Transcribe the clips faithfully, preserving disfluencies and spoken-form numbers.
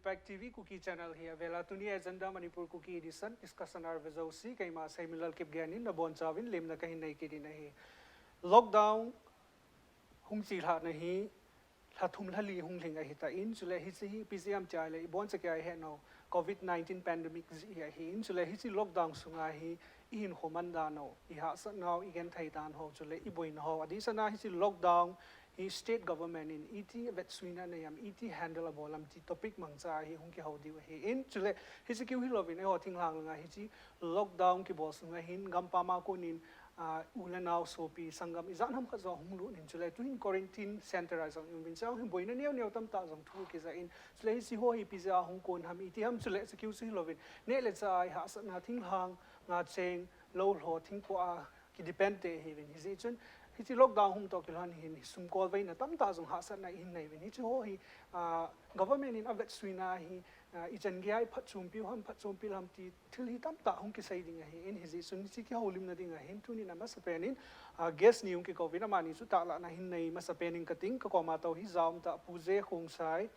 Impact T V Kuki Channel hi avela, tuni Agenda Manipur Kuki Edition, discussion a vejouse, keima Seiminlal Kipgen in nabonchauvin lemna kahin nei kit in ahi. Lockdown hung chelhahna hi lha thum lha li hung lhing ahitan, chule hiche hi ipi jeh ham tia ahile, iboncha keiya ihet nau COVID nineteen pandemic jeh hi ahin, chule hiche lockdown sunga hi ihinkho man dan u, ihahsatnau, igenthei dan ho, chule iboinau, adehsetna hiche lockdown hi state government in iti vetsuina anei am, iti handle abol am ti topic mangcha hi hung kihou diu ahin, chule hiche keu hilouvin eiho thinglhang langa hiche lockdown kibol sunga hin gampam a konin, ah, u le nao, sopi, sanggam ijat ham khat jong hung lut in, chule tuhin quarantine center a jong i um uvin, chule hi boina neo neo tamtah jong thu kijah in, chule hiche ho hi ipi jeh a hung kon ham, iti ham, chule hiche keu chu hilouvin neh le chah a ihahsatna thinglhang nga cheng, lou lho, thingpoh a kidepend te ihiuvin, hijeh chun hiche lockdown hung toh kilhon hin sum kolveina tamtah jong hahsatna ihin nei uvin, hiche ho hi, ah, government in avetsuina hi, ah, ichan geiya iphatchompiu ham, phatchompi lou ham ti thil hi tamtah hung kisei ding ahin, hijeh chun hiche kihoulimna dinga hin tunin amasapen in, ah, guest ni hung kikouvin, amani chu tahlahna hin nei masapen in kating, kakoma tou hi jaum tah Pu J Khongsai,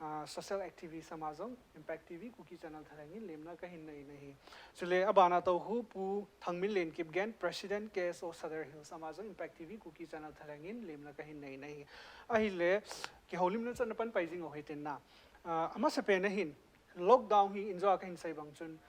ah, social activist ama jong Impact T V Kuki Channel thalheng in lemna kahin nei in ahi. Chule abana tou khu Pu Thangminlen Kipgen, President K S O Sadar Hills, ama jong Impact T V Kuki Channel thalheng in lemna kahin nei in ahi. Ahile, kihoulimna chu ana pan pai jing u hitin na. Ah, amasapen a hin, lockdown hi injo a kahin sei bang chun,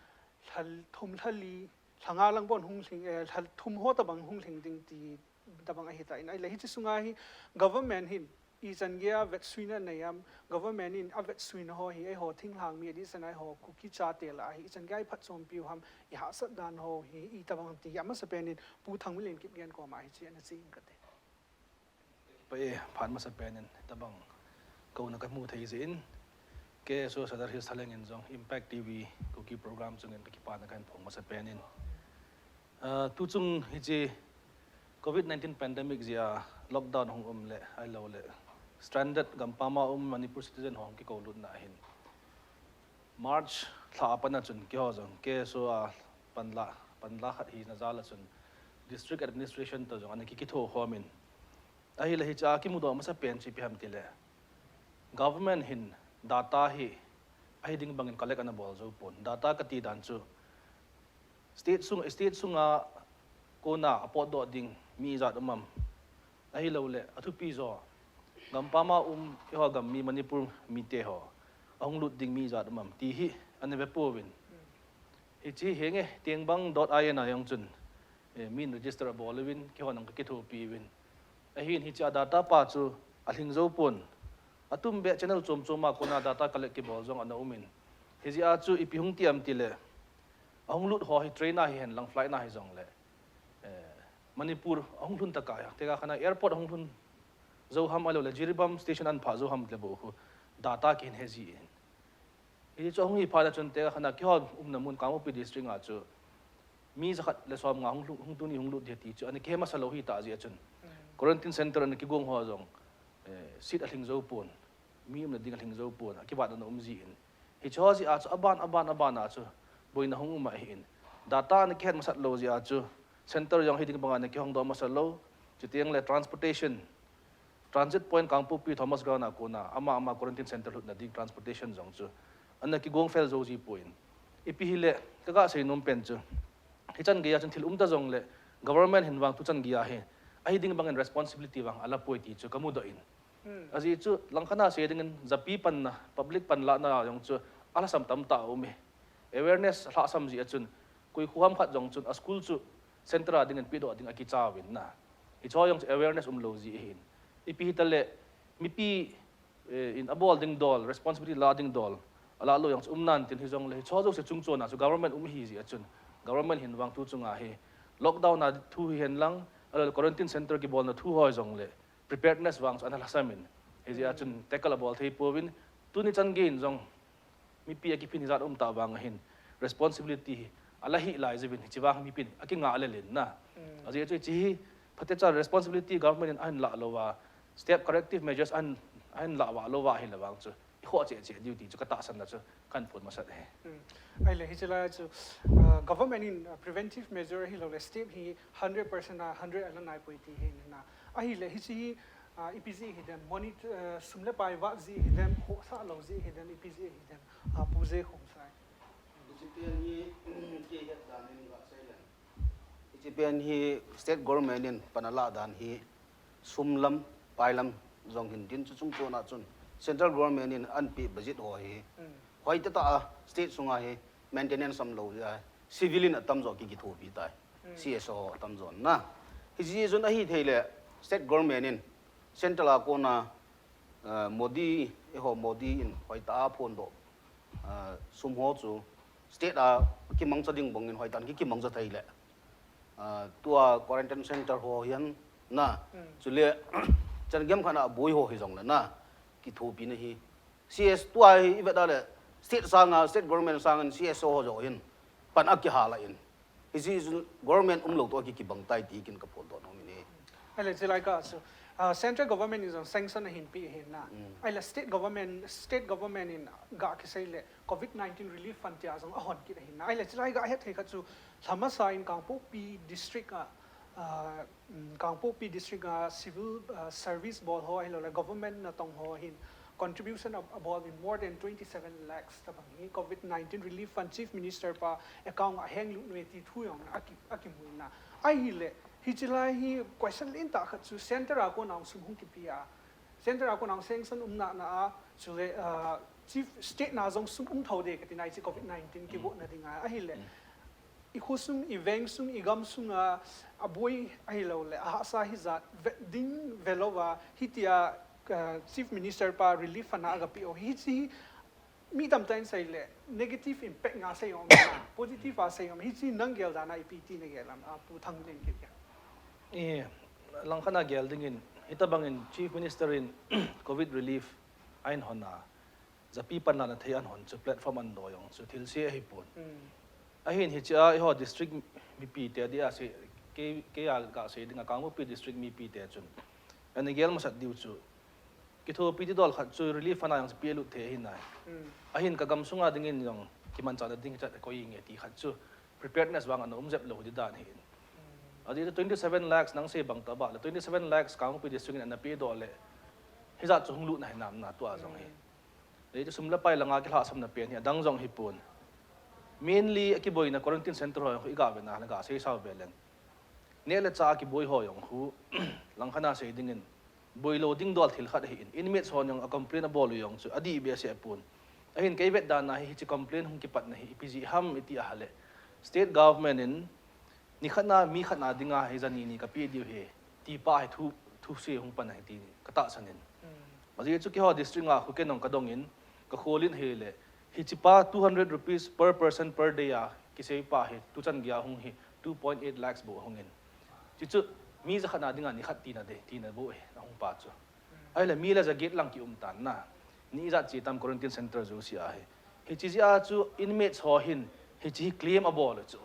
lha thum lha li, lha nga lang bon hung lhing, eh, lha thum ho tabang hung lhing ding ti tabang ahitan, ahile hiche sunga hi government hin ichan geiya vetsuina anei am, government in avetsuina ho hi eiho thinglhang mi, adehsetna eiho Kuki chate lah a hi ichan geiya iphatchompiu ham, ihahsat dan ho hi itabang ham ti hi amasapen in Pu Thangminlen Kipgen koma hiche ana che inge kati. Pai e, phat masapen in tabang kouna kamu thei jeh in, K S O Sadar Hills thalheng in jong Impact T V Kuki program chungin kakipana kahin phong masapen in. Ah, tuchung hiche COVID nineteen pandemic jeh a lockdown hung um le, ahilou le, stranded gampam a um Manipur citizen ho hung kikou lutna ahin, March lha a pat a chun keiho jong K S O a panla, panla khat hina jal a chun district administration toh jong ana kikitho khom in, ahile hiche a kimudoh masapen chu ipi ham tile, government hin data hi ahi ding bangin collect ana bol jou pon. Data kati dan chu state sung, state sunga kona apotdoh ding mi ijat um am, ahilou le athupi jo, gampam a um eiho gam mi, Manipur mite ho ahung lut ding mi ijat um am ti hi ana ve pouvin. Hiche hi nge, tengbang dot I N a jong chun, eh, min register abol uvin, keihon jong kakithopi uvin. Ahin hiche a data pa chu alhing jou pon. Atum beh channel chom chom a kona data collect kibol jong ana um in. Hijeh a chu ipi hung ti am tile, ahung lut ho hi train a hihen lang, flight na hijongle, eh, Manipur ahung lhun tokah a, tekah khat a airport ahung lhun jou ham, ahilou le Jiribam station ahin phah jou ham tile bou khu data kihin he ji in. Hichu ahung hi phat a chun tekah khat a keiho umna mun Kangpokpi district a chu mi jakhat le som nga hung lhung, hung tuni hung lut ding ti chu ana kihe masa lou hitah jeh a chun, quarantine center ana kigong ho jong, eh, seat alhing jou pon, mi umna ding alhing jou pon, akivat ana um ji in. Hiche ho jeh a chu aban, aban, aban a chu boina hung um ahin. Data ana kihet masat lou jeh a chu center jong hiding banga ana kihongdoh masa lou. Chuteng le transportation, transit point Kangpokpi Thomas Ground a kona ama, ama quarantine center lhutna ding transportation jong chu ana kigong fel jou ji pon. Ipi hile, kaga seinom pen chu, hichan geiya chun thil um ta jongle government hin vang tuchan geiya hi ahiding bangin responsibility vang ala poi ti chu kamudoh in. Ajeh chu langkhat a sei dingin japi panna, public panlahna jong chu alhasam tamtah aum e. Awareness alhahsam jeh a chun, koi kho ham khat jong chun a school chu center a dingin pedoh ding akicha uvin na. Hiche jong chu awareness umlou jeh ahin. Ipi hitale, mipi, eh, in abol ding dol, responsibility la ding dol alah lou jong chu um nan tin, hijongle hiche jouse chungchon a chu government um ahi jeh a chun, government hin vang tuchunga hi lockdown a thu hihen lang, ahilou le quarantine center kibolna thu ho hijongle preparedness vang chu ana lhasam in. Hijeh a chun tackle abol thei pouvin, tuni chan geiyin jong mipi akiphin hijat um tah vang ahin, responsibility hi ala hih lai jeh uvin hiche vang mipin akingah lel in na. Ajeh chu hiche hi phatecha responsibility government in ahin lah lou va, step corrective measures ahin, ahin lah vah lou va ahile vang chu ikhoh cheh cheh diu ti chu katahsan na chu kahin phon masat ahi. Ahile hiche lai chu, ah, government in, ah, preventive measure ahilou le step hi hundred percent a hundred ala nai poi ti ahi na. Ahile hiche hi Ah, ipi jeh hidem, monitor, eh, sum le pai vat jeh hidem, khohsah lou jeh hidem, ipi jeh hidem, ah, Pu J. Khongsai. Hiche pen hi, kei het dan in gasei le. Hiche pen hi state government in pan alah dan hi sum lam, pai lam jong hin tin chu chung chon a chun central government in anapeh budget ho hi. Hmm. Hoitah tah a state sunga hi maintenance umlou jeh a civilian atamjo ki, kithopi tai. Hmm. C S O ho atamjo na. Hiche jeh chun ahithei le state government in central a kona, ah, Modi, eiho Modi in hoitah a phondoh, ah, sum ho chu state a kimangcha ding bang in hoitah in ki, kimangcha thei le. Ah, tua quarantine center ho hihen na. Hmm. Chule, chan gei khat a boi ho hijongle na. Kithopina hi. C S tua hi i vet a le, state sanga, state government sanga C S O ho joh hin pan akihal a in. Hiche chu government umlou toh ki, kibang tai ti kin ka phondoh nom in ahi. Ahile, chulai kah chu, ah, central government in jong sanction ahin pe ahin na. Mm. Ahile, state government, state government in ga kisei le, covid nineteen relief fund tia jong ahon kit ahin na. Ahile, chulai ga het thei khat chu, lha masa in Kangpokpi district a, ah, mm, Kangpokpi district a civil, ah, service bol ho ahilou le government natong ho hin contribution a, abol in more than twenty-seven lakhs tabang hi covid nineteen relief fund Chief Minister pa account a henglut uve ti thu jong aki, akimu in na. Ahile, hiche lai hi question lentah khat chu center a kona sum hung kipe a, center a kona sanction um nana a, chule, ah, chief state na jong sum um thou ding kati na hiche covid nineteen kivohna dinga. Ahile, mm, i khosung, i vengsung, i gamsunga, aboi ahilou le, ahahsa hijat, ve, ding velouva, hitia, ah, Chief Minister pa relief fund a agapeh u. Hiche hi mi tamtah in sei le, negative impact nga sei um na, positive a sei um, hiche nang gel dan a ipi ti nagel am, ah, Pu Thangminlen kit ya. Eh, langkhat a gel dingin, hitabang in Chief Minister in covid relief ahin hon a, japi panlahna thei ahin hon chu platform ahin doh jong chu thilse ahipon. Hmm. Ahin hiche a eiho district mipi te dia sei, kei, kei a gasei dinga Kangpokpi district mipi te chun ana gel masat diu chu, kithopi didol khat chu relief fund a jong chu pelut thei ahi nai. Hmm. Ahin ka gamsunga dingin jong kimanchahna ding chat koi inge ti khat chu preparedness vang ana um jep lou di dan ahin. Hmm. Ajeh chu twenty-seven lakhs nang sei bang tabang le twenty-seven lakhs Kangpokpi district in ana pedoh le, hijat chu hung lutna hinam na tua jong hi. Hmm. Ajeh chu sum le pai langa kilhahsamna pen hi adang jong hipon. Mainly akiboina quarantine center ho jong khu i ga vena, na gasei sao ve leng. Neh le chah a kiboi ho jong khu, langkhat a sei dingin, boilou ding dol thil khat ahin, inmates hon jong a complain abol u jong chu adih behseh pon. Ahin kei vet dan a hi, hiche complain hung kipatna hi ipi jeh ham iti ahile, state government in nikhat na, mi khat na dinga hi jani ni kapeh diu ahi, ti pa hi thu, thuse hung pan ahi ti katahsan in. Hmm. Ajeh chu keiho district a khu ken jong kadong in, kakhol in ahile, hiche pa two hundred rupees per person per day a kisei pa hi, tuchan gei a hung hi two point eight lakhs bou ahung in. Chuchu mi jakhat na dinga nikhat tina ding, tina bou ahi, ahung pa chu. Ahile mi le jaget lang kium tan na. Ni ijat che tam quarantine center jouse a hi. Hiche jeh a chu inmates ho hin hiche hi claim abol u chu.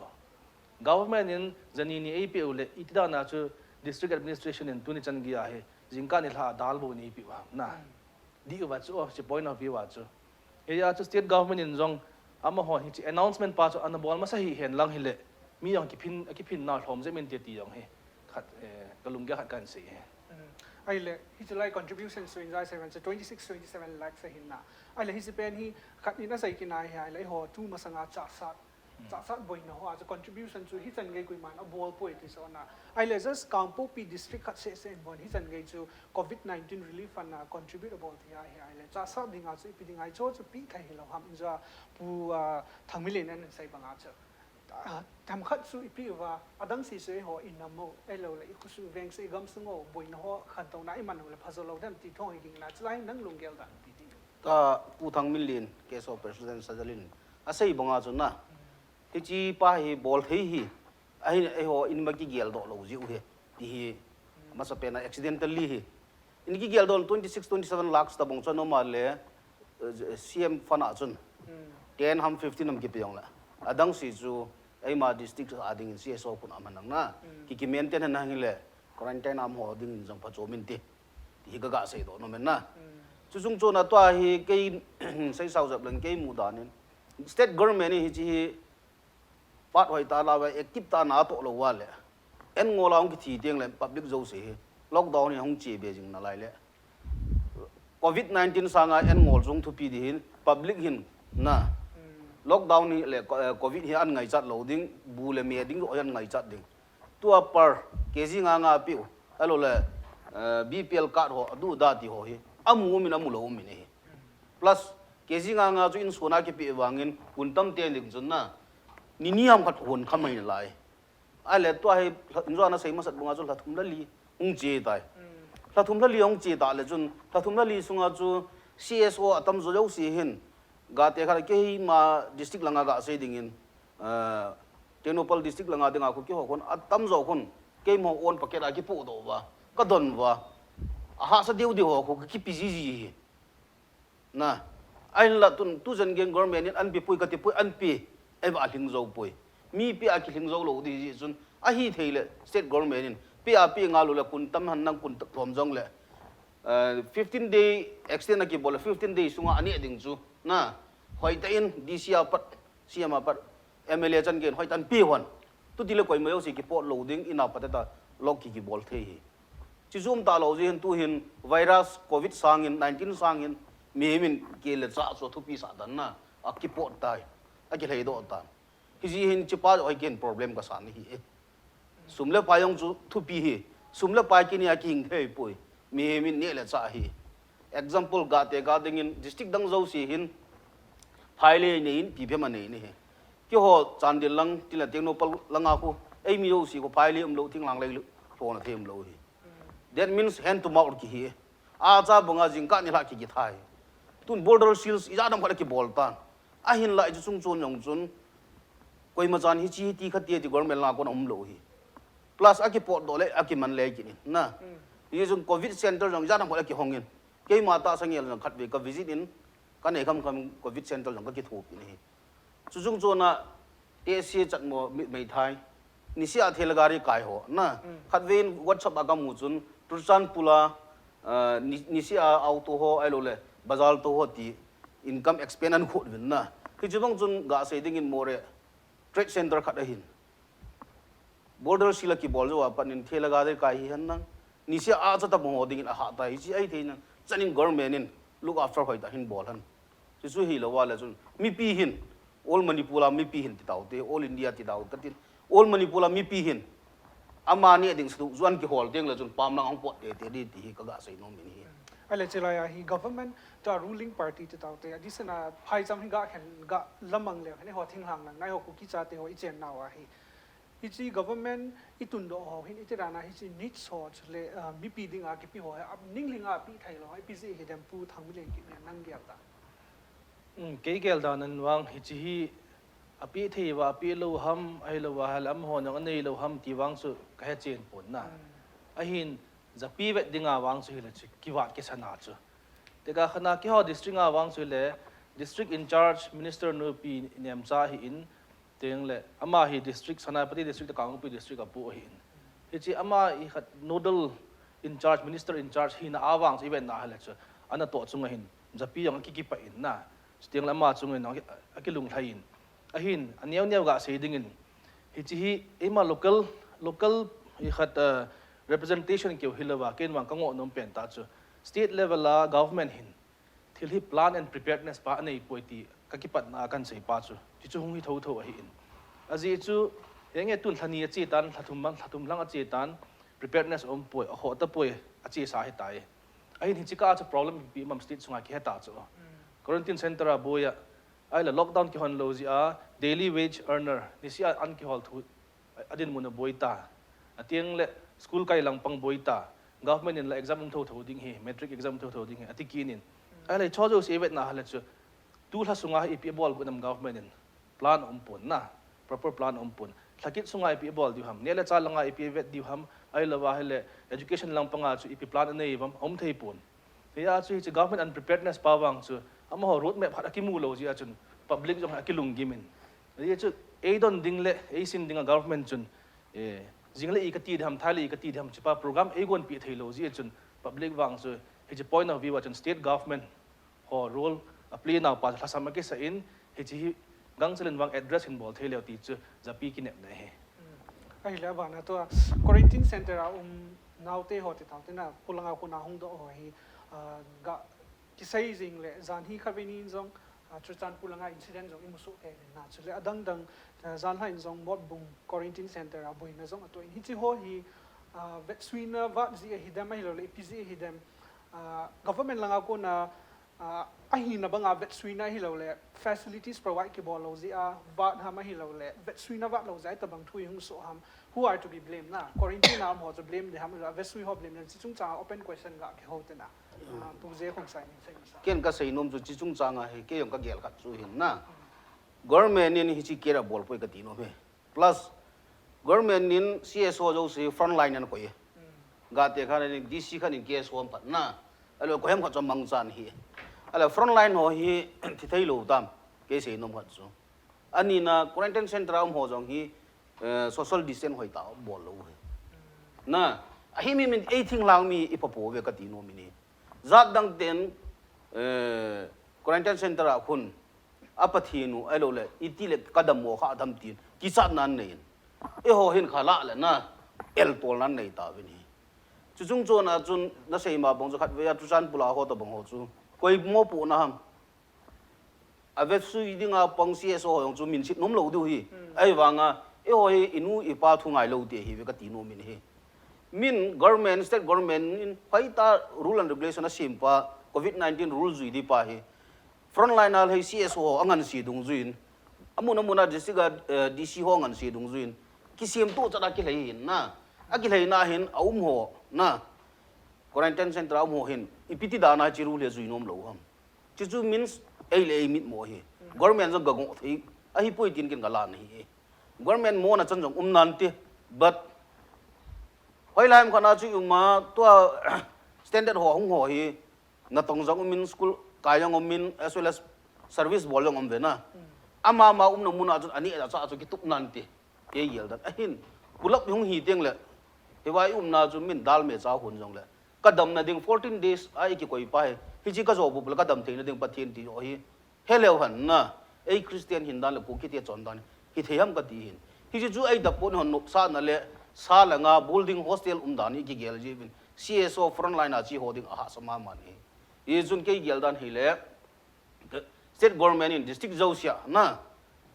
Government in jani ni eipeh u le, iti dan a chu district administration in tuni chan gei a hi, jingkah nilhah a dal bou neipeh u ham na. Dih uva chu, hiche point of view a chu. Hijeh a chu state government in jong amahon hiche announcement pa chu ana bol masa hihen lang hile, mi jong kiphin, akiphin nau lhom jep inte ti jong hi khat, eh, kalunggel khat kahin sei e. Hmm. Ahile, hiche lai contribution chu in jai seven chu twenty-six, twenty-seven lakhs ahin na. Ahile, hiche pen hi khat in asei kit na hi ahile, eiho tu masanga chahsat, hmm, chahsat boina ho a chu contribution chu hichan gei koiman abol poi ti chu na. Ahile, just Kangpokpi district khat seh seh in bon hichan gei chu covid nineteen relief fund a contribute abol thei ahi ahile, chahsat dinga chu ipi dinga hiche chu peh thei hilou ham in jong Pu, ah, Thangminlen in asei banga chu. Ah, themkhat chu ipi uva, adang sese eiho inam u, ahilou le, i khosung veng se, i gamsung u, boina ho, khantouna iman u le, phajo lou dem ti thong hi ging na, chulai nang lunggel dan ipi ti. Ka Pu Thangminlen, KSO President Sajalin, asei banga chu na. Hiche pa hi bol thei hi, ahin eiho in ma kigel doh lou jiu hi, ti hi, masapen a accidentally hi. In kigel doh twenty-six, twenty-seven lakhs tabang chu anom a le, eh, C M fund a chun. Hmm. Ten ham fifteen ham kipe jong le. Adang se chu, eima district a dingin C S O pun aman nang na. Hmm. Ki, ki maintain na hile, quarantine a um ho dingin jong phachom inte. Ti hi ka gasei doh nom in na. Hmm. Chuchung chon a tua hi kei sei sao jep leng kei mu dan in. State government hi hiche hi, phat hoitah a la uva, active tah a atoh lou uva le. En ngol a hung kithi teng le public jouse hi. Lockdown hi hung che be jing nalai le, covid nineteen sanga an ngol jong thupi ding hin, public hin na. Lockdown hi le, eh, covid hi an ngaichat lou ding, bu le me ding jong an ngaichat ding. Tua per kg nga nga piu, ahilou le, eh, B P L card ho, adu da ti ho hi amu umin, amu lou umin ahi. Plus kg nga nga chu insung a kipe vangin kun tam te ding chun na, ni ni ham khat hon kha mai nalai. Ahile tua hi, injo ana sei masat banga chu lha thum le li hung che tai. Lha thum le li hung che ta le chun, lha thum le li sunga chu C S O atamjo jouse hin, ga te khat keima district langa ga sei dingin, eh, Tengnoupal district langa dinga khu keiho khun atamjo khun, keima own pocket a kipoh doh uva, ka don uva, ahahsa deu deu ho khu ka kipe ji ji hi. Na, ahinla tun, tujan gei government in an pe poi kati poi, an pe, eiva lhing jou poi. Mi pe a kilhing jou lou ding jeh chun, ahithei le state government in pe a pe ngal u le kun tam hen lang, kun tam jong le, eh, fifteen day extend akibol le, fifteen day sunga aneh ding chu, na, hoitah in D C a pat, C M a pat, M L A chan gei in hoitah in pe hon. Tuti le koima jouse kipot lou ding, in a pat ta lock ki kibol thei hi. Chuchu um talou jeh hin tuhin virus covid sangin, nineteen sangin, mihem in kei le chah chu athupi sah dan na, akipot tai, akilhei doh tan. Hijeh hin hichepa joh hi ken problem kasa nahi e. Sum le pai jong chu thupi hi, sum le pai kinei a kihing thei poi, mihem in neh le chah hi. Example, ga te ga dingin district dang jouse hin phailei nei in, piphem anei in ahi. Keiho Chandel lang, tile Tengnoupal langa khu, eimi jouse khu phailei umlou, thinglhang lei lou, lhona thei umlou hi. That means hand to mouth kihi. Acha banga jingkah nilhah ki kithai. Tun border seals ijat ham khat akibol tan. Ahinla hiche chung chon jong chun, koima chan hiche hi ti khat ti ti government langa kon aum lou hi. Plus akipot doh le akiman le kit in na. Hichun covid center jong ijat ham khat akihong in. Keima tahsa ngel jong khatvei ka visit in, ka nei kham kham covid center jong ka kithop in ahi. Chuchung chon a tehse chatmo mi, meithai, niseh a thela gari kai ho na. Khatvei in WhatsApp a kamu chun, Churachandpur a, ah, ni, niseh a auto ho, ahilou le bazar tou ho ti income expense ahin khot uvin na. Hiche bang chun ga sei dingin Moreh trade center khat ahin. Border seal akibol jou a pat in thela gari kai hihen lang, niseh a acha tobang ho dingin ahahsa tai, hiche ahithei nan, chan in government in look after hoitah hin bol hen. Chuchu hilou a le chun, mipi hin, all Manipur a mipi hin ti taute, all India ti taute tin, all Manipur a mipi hin, ama neh ding satuh chu ahin kihol teng le chun, pam lang ahung pot tete ding ti hi ka ga sei nom in ahi. Ahile chulai a hi government, tua ruling party ti taute, adihsan a phaicham hi ga khen, ga lamang le, eiho thinglhang lang, eiho Kuki chate ho i chennau a hi. Hiche government i tundoh ho hin, iti dan a hiche needs ho chule, ah, mipi dinga kipe ho hi, ap ning ling a pe thei lou, ipi jeh hi dem Pu Thangminlen kiti nang gel dan. Um, kei gel dan in vang hiche hi ape thei uva, ape lou ham, ahilou va, ahile amaho nang anei lou ham ti vang chu ka hechen pon na. Ahin japi vet dinga vang chu hile chu kivat kisan a chu. Tekah khat a keiho district a vang chu hile district in charge minister nu Pi Nemcha ahin, Teng le, ama hi district, Senapati district, Kangpokpi district a pu ahin. Hiche ama hi khat nodal in charge, minister in charge hina avang chu i vet na hile chu, ana toh chung ahin, japi jong aki kipah in na. Chuteng le ama chung in aki, akilunglhai in. Ahin, aneo neo ga sei dingin. Hiche hi, eima local, local hi khat, eh, representation keu hilou va, ken vang ka ngoh nom pen tah chu. State level a government hin, thil hi plan and preparedness pa anei poi ti ka kipatna a kan sei pa chu. Chuchu hung hi thotho ahin. Ajeh chu, henge tun lha ni ache tan, lha thum, lha thum lang ache tan, preparedness aum poi, akhoh tapoi, ache sa ahitai. Ahin hiche kah a chu problem ipi um am state sunga kihe ta chu. Quarantine center a boi a, ahile lockdown kihon lou jeh a, daily wage earner, niseh a an kihol thu, adinmun a boi ta. Ateng le school kai lang pang boi ta. Government in la exam um thotho ding hi, matric exam um thotho ding hi, ati kit in. Ahile hicho jouse i vet na hile chu, tu lha sunga hi ipi abol got nam government in. Plan aum pon na, proper plan aum pon. Lha kit sunga ipi abol diu ham, neh le chah langa ipi avet diu ham, ahilou va hile education lang panga chu ipi plan anei uvam, aum thei pon. Hia chu hiche government unpreparedness pa vang chu, amaho road map khat akimu lou jeh a chun, public jong akilunggim in. Hia chu, eidon ding le, eisin ding a government chun, eh, jing le i kati ding ham, thai le i kati ding ham, hichepa program eigonpeh thei lou jeh a chun, public vang chu, hiche point of view a chun state government ho role aplay nau pa chu lhasam akisa in, hiche hi gangchel in vang address hin bol thei leu ti chu, japi kinepna ahi. Ahile abana tua quarantine center a um naote ho ti tao te na, polanga kona hung doh ho hi, ah, ga kisei jing le, jan hi khatvei nin jong, ah, Churachandpur langa incident jong imu soh kei le na, chule adang dang, ah, jan lha in jong Motbung quarantine center a boina jong atoh in, hiche ho hi, ah, vetsuina vat ji ahi dem ahilou le, ipi ji ahi dem, ah, government langa kona, ah, ahina banga vetsuina hilou le, facilities provide kibol lou jeh a vat ham ahilou le, vetsuina vat lou jeh a itobang thu ihung soh ham, who are to be blamed na? Quarantine a um ho chu blame de ham, ahilou le vetsui ho blame de ham, hiche chungchang a open question ga kihou te na. Ah, Pu J Khongsai in sei masa. Ken kasei nom chu hiche chungchang a hi, kei jong kagel khat chu hin na. Government in hiche care abol poi kati nom e. Plus, government in C S O jouse front line ana koi e. Gate khat in D C khat in case hom phat na. Ahilou koiham khat chu mangchan hi. Ahilou front line ho hi thi thei lou tam. Kei sei nom khat chu. Ani na quarantine center a um ho jong hi, eh, social distance hoitah bol lou hi. Na, ahi mi min ei thinglhang mi ipa pouve kati nom in ahi. Jat dang ten, eh, quarantine center a khun, a Pathen u, ahilou le, iti le kadam mo kha dam tin, kichatna anei in. Eiho hin kha lah le na, eltolna anei tauvin ahi. Chuchung chon a chun, nasei ma bang chu khatvei a Churachandpur a ho tobang ho chu, koi mopohna ham. Avetsui dinga pang C S O ho jong chu min set nom lou diu ahi. Ahivanga, eiho hi inu ipa thu ngai lou te ahiuve kati nom in ahi. Min government, state government in hoitah rule and regulation asem pa, covid nineteen rule jui di pa hi. Frontline a lhai C S O ho anganse dungjuiyin. Amun amun a district a, eh, D C ho anganse dungjuiyin. Kisemtoh chat a kilhai hin na. Akilhaina hin aum ho na. Quarantine center a um ho hin. Ipi ti dan a hiche rule hi ajui nom lou ham. Chuchu means ei le ei mitmo ahi. Government jong gagoh thei ahipoi tin ken galan ahi. Government mona chan jong um nante, but hoilai ham khat na chu i um a, tua standard ho hung ho hi, natong jong um in, school kai jong um in, as well as service bol jong um ve na. Ama ma umna mun a chun aneh acha chu kitup nante. Kei gel dan ahin, pulak hung hi teng le, hiva i umna chu min dalmi cha hon jong le, kadamna ding fourteen days a i kikoi pa hi, hiche kajo bup le kadam theina ding Pathen ti jo hi, heleu hen na, ei Christian hin dan le Kuki te chon dan, hithei ham kati hin. Hiche chu ei dap pon hon nopsahna le, sa le nga building hostel um dan hi kigel jiuvin, C S O frontline a che ho ding ahahsa mama in ahi. Hichun kei gel dan hile, state government in district jousea na,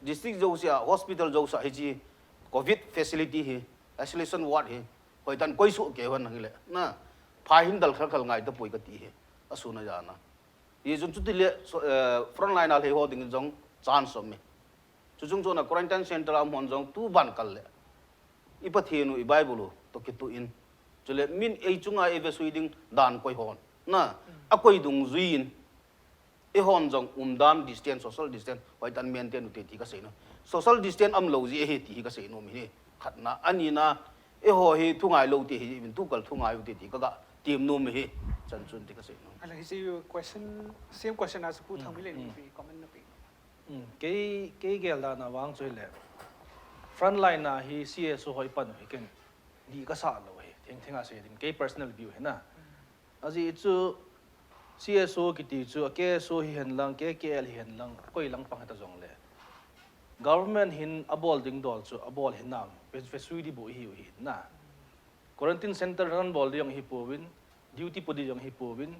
district jousea, hospital jousea hiche covid facility hi, isolation ward hi, hoitah in koi soh kei hen hile na, pha hin dal khel khel ngai tapoi kati hi, asun a jana. Hichun chuti le, so, eh, frontline a lhai ho dingin jong chance um e. Chuchung chon a quarantine center a um hon jong tu ban kal le, i Pathen u, i Bible u toh kituh in, chule min ei chunga ei vesui ding dan koi hon na, akoi dungjuiyin, eihon jong umdan distance, social distance hoitah in maintain ute ti kasei nom. Social distance umlou jeh ahi ti hi kasei nom in ahi. Khatna, anina, eiho hi thu ngai lou te ahiuvin, tukal thu ngai ute ti kaga tem nom in ahi. Chan chun ti kasei nom. Ahile hiche question, same question a chu Pu Thangminlen in ipi comment nape? Kei, kei gel dan a vang chu hile, frontline a hi C S O ho i pan u hi ken dih kasah lou ahi. Theng theng a sei ding, kei personal view ahi na. Ajeh chu C S O kiti chu, a K S O hihen lang, K K L hihen lang, koi lang pang hita jong le, government hin abol ding dol chu abol hinam, ve, vesui ding bou ihiu hin na. Quarantine center nan bol ding jong ihi pouvin, duty pu ding jong ihi pouvin,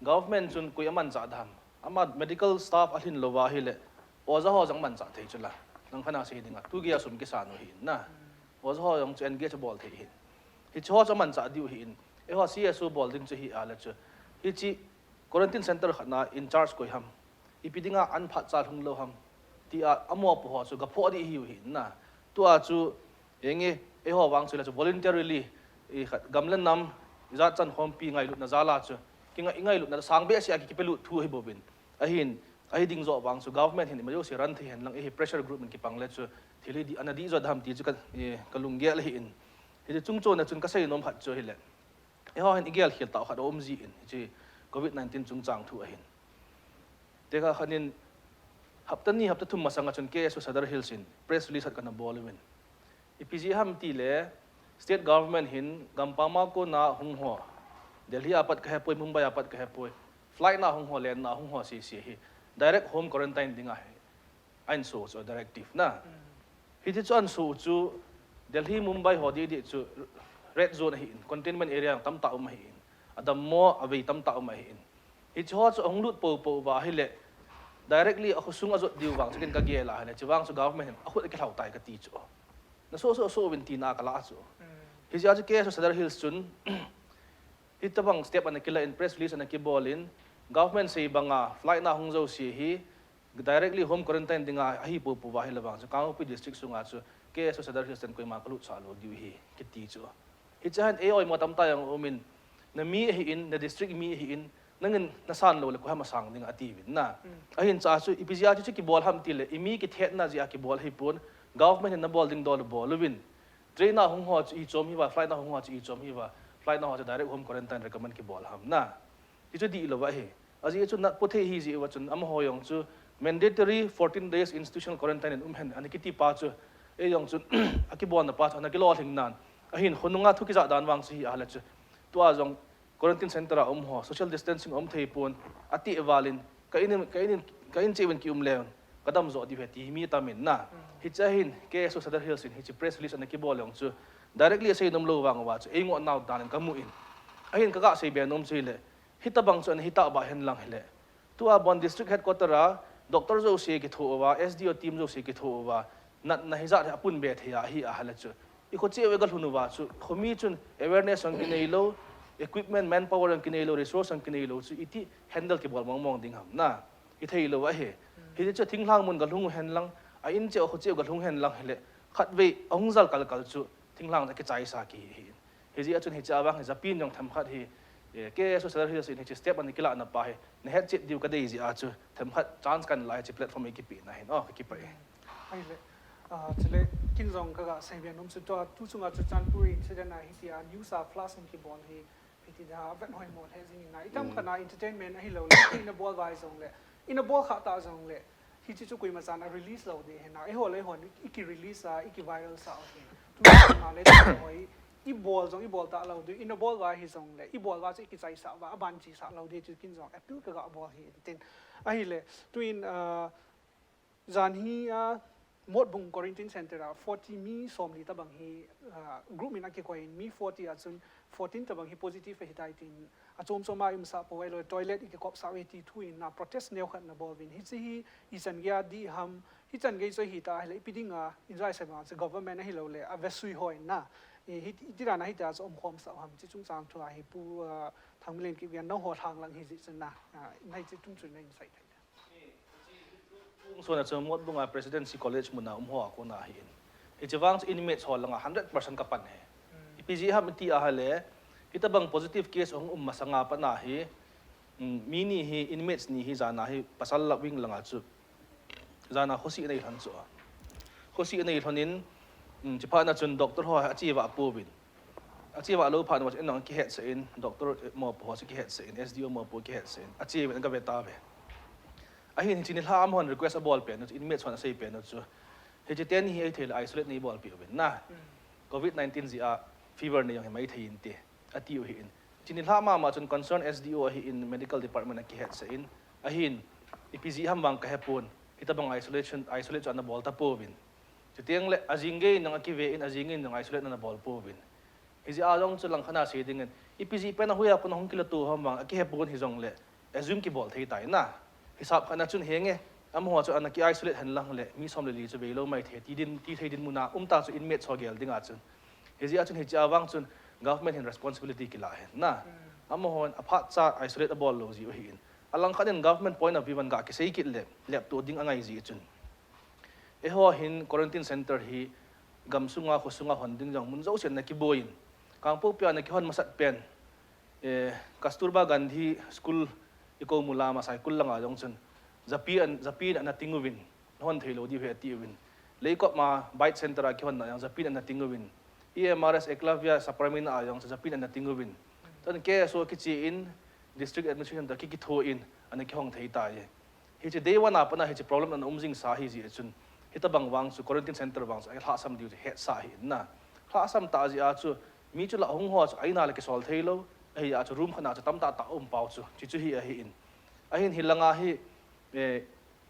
government chun koi amanchah dam, ama medical staff alhin louva ahile, oja ho jong amanchah thei chu la, lang khat a sei ding a, tu gei a sum kisan u hin na. Oja ho jong chu engage abol thei hin. Hiche ho chu amanchah diu hin. Eiho C S O bol ding chu hi a le chu, hiche quarantine center khat na in charge koi ham, ipi dinga an phatcha lhung lou ham, tia amopo ho chu gaphoh ding ihiu hin na. Tua chu, enge, eiho vang chu le chu voluntarily, i khat gam le nam, ijat chan khompi ngailutna jal a chu, kingai, ingailutna sang behseh a ki, kipelut thu ahi bouvin. Ahin, ahi ding joh vang chu government hin ima jouse run thei hen lang, eiho pressure group in kipang le chu, thil hi dih, ana dih jo dam ti chu ka, i, kalunggel ahin. Hiche chung chon a chun kasei nom khat chu ahile, eiho hin igel khel tah khat aum jin, hiche covid nineteen chungchang thu ahin. Tekah khat in, hapta ni, hapta thum masang a chun K S O Sadar Hills in press release khat kana bol uvin. Ipi jeh ham tile, state government hin gampam a kona hung ho, Delhi a pat kahepoi, Mumbai a pat kahepoi, flight na hung ho, len na hung ho sese hi, direct home quarantine dinga hi, ahin so chu directive na. Hiti chu ahin so chu, Delhi, Mumbai ho didi chu, red zone ahin, containment area tamtah um ahin, adammo avei tamtah um ahin. Hiche ho chu ahung lut popo uva ahile, directly akhosung ajot diu vang chu ken kagel a ahile, chuvang chu government hin akhut akilhau tai kati chu. Naso so so uvin tina kalah chu. Hijeh a chu K S O Sadar Hills chun, hitobang step ana kila in, press release ana kibol in, government sei banga flight na hung jouse hi directly home quarantine dinga ahi popo uva ahile vang chu Kangpokpi district sunga chu K S O Sadar Hills ten koima kalutsah lou diu ahi kiti chu. Hiche hin ei oimo tamtah jong aumin, nami ahin, na district mi ahin, nangin nasan lou le koi ham asang ding atiuvin na. Ahin cha chu ipi jeh a chu chu kibol ham tile, imi kithetna jeh a kibol ahipon, government in nabol ding dol u bol uvin. Train a hung ho chu ichom hiuva, flight na hung ho chu ichom hiuva, flight na ho chu direct home quarantine recommend kibol ham na. Ti chu dihlou ahi. Ajeh chu natpo thei ahi jeh uva chun amaho jong chu mandatory fourteen days institutional quarantine in um hen ana kiti pa chu, ei jong chun akibolna pa chu ana kilolhing nan. Ahin khonunga thu kijah dan vang chu hi ahile chu, tua jong quarantine center a um ho social distancing um thei pon, ati valin, ka in, ka in, ka in cheh uvin kium leng kadam jo diu ahi ti mi atamin na. Hiche hin K S O Sadar Hills in hiche press release ana kibol jong chu directly asei nom lou vang uva chu ei ngoh nau dan in kamu in. Ahin kaga sei be nom chu hile, hitobang chu ana hitah ba hen lang hile, tua bon district headquarter a doctor jouse kitho uva, S D O team jouse kitho uva, natna hijat hi apun be thei ahi ahile chu, ikho cheh u igalhun uva chu khomi chun awareness jong kinei lou, equipment, manpower jong kinei lou, resource jong kinei lou chu iti handle kibol mong mong ding ham na. Ithei lou ahi. Hiti chu thinglhang mun galhung u hen lang, a in cheh u kho cheh u galhung hen lang hile, khatvei ahung jal kal kal chu thinglhang a kichaisa kihi ahi. Hijeh a chun hiche a vang hi japi in jong themkhat hi, eh, K S O Sadar Hills in hiche step ana kilah na pa hi nahet chet diu kadei jeh a chu themkhat chance kana la hiche platform hi kipeh na hin. Oh, kakipah e. Ahile, ah, chule ken jong kaga sei be nom chu tua tu chunga Churachandpur incident a hitia news a flash in kibol hi, hiti da vet hoimo lheh jing in na. Itam khat na entertainment ahilou le, ina bol uva jongle, ina bol kha ta jongle, hiche chu koima chan a release lou ding ahi na. Eiho le eiho in iki release a, iki viral sa u ahi. Tu chunga le tu hoi, ibol jong ibol talou ding, ina bol uva hijongle, ibol uva chu ikichaisah uva, aban chesah lou ding chu ken jong appeal kaga bol ahi. Tin, ahile, tuin, ah, jan hi a, Motbung Quarantine Center a forty, mi somli tobang hi, ah, group in akikoi in, mi forty a chun fourteen tobang hi positive ahitai tin, achom chom a iumsah pou ahilou le toilet ikikopsah uve ti thu in na protest neokhat nabol uvin. Hiche hi ichan gei a dih ham, hichan gei chu ahitah ahile ipi dinga, injai sei vang chu government ahilou le avesui ho in na, i, hiti dan a hitia chu umkhomsah u ham, hiche chungchang thu a hi Pu, ah, Thangminlen Kipgen nangho lhang lang hijeh chun na, ah, hiche tum chun nahin sei thei. Hung sona chu Motbung a Presidency College mun a um ho a kona ahin. Hiche vang chu inmates ho langa hundred percent kapan ahi. Ipi jeh ham iti ahile, hitobang positive case hung um masanga pat na hi, mm, mi ni hi, inmates ni hi jan a hi pasal la wing langa chu, jan a khosi ana lhon chu a. Khosi ana lhon in, mm, chuphat na chun doctor ho acheva pouvin. Acheva lou phat uva chu in jong kihetsah in, doctor mopo ho chu kihetsah in, S D O mopo kihetsah in, ache uvin agave tauve. Ahin hiche nilhah a amahon request abol pen u chu, inmates hon asei pen u chu, hiche teni hi ahithei le isolate neibolpeh uvin na. Covid nineteen jeh a fever nei jong hi maithei inte, atiu ahin. Hiche nilhah mama chun concern S D O ahin medical department akihetsah in, ahin ipi jeh ham vang kahepon, hitobang isolation, isolate chu anabol tapouvin. Chuteng le ajing gei in jong akive in, ajing in jong isolate anabol pouvin. Hijeh a jong chu langkhat a sei dingin, ipi jeh pen a hoiya kona hung kilato ham vang akihepon hijongle, assume kibol thei tai na. Hisap khat na chun henge, amaho chu ana ki isolate hen lang le mi som le li chu veilou maithei ti din, ti thei dinmun a um ta chu inmates ho gel dinga chun. Hijeh a chun hiche a vang chun government hin responsibility kilah hen na. Amahon aphatcha isolate abol lou jeh u ahin, alangkhat in government point of view in ga kisei kit le lepto ding angai jeh chun, eiho hin quarantine center hi gamsunga khosunga hon ding jong mun jousen ana kiboi in, Kangpokpi a ana kihon masat pen, eh, Kasturba Gandhi School ikou mu lama Saikul langa jong chun japi in, japi in ana ting uvin, nahon theilou diu ahi atiuvin. Leikop ma Beit Center a kihonna jong japi in ana ting uvin, E M R S Eklavya Saparmeena a jong chu japi in ana ting uvin, chun K S O kiche in, district administration toh ki, kitho in ana kihong thei tai. Hiche day one a pat a hiche problem ana um jingsa ahijeh chun, hitobang vang chu quarantine center vang chu alhahsam diu chu hetsah ahin na. Lhahsam tah jeh a chu mi chu la hung ho chu a in a le kisol theilou, ahia chu room khat na chu tamtah tah um pau chu, hiche chu hi ahin. Ahin hilanga hi, eh,